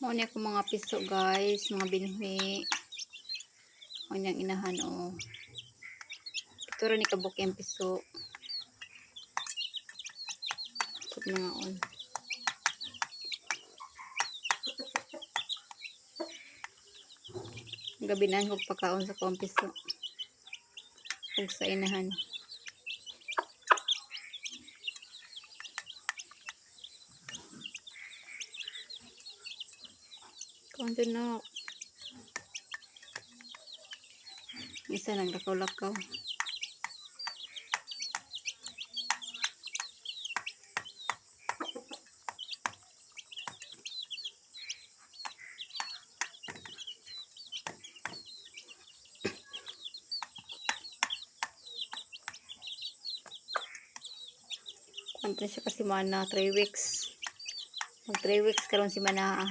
Mao ni akong mga piso, guys, mga binhi. Mao niyang inahan, oh. Pito ra ni kabuok iyang piso. Sud mga on. Gabinan kog pakaon sa akong piso. Ug sa inahan. Kaon jud, nok. Isa naglakaw-lakaw. Kuan pa siya ka semana, 3 weeks. Mag 3 weeks karon si Mana.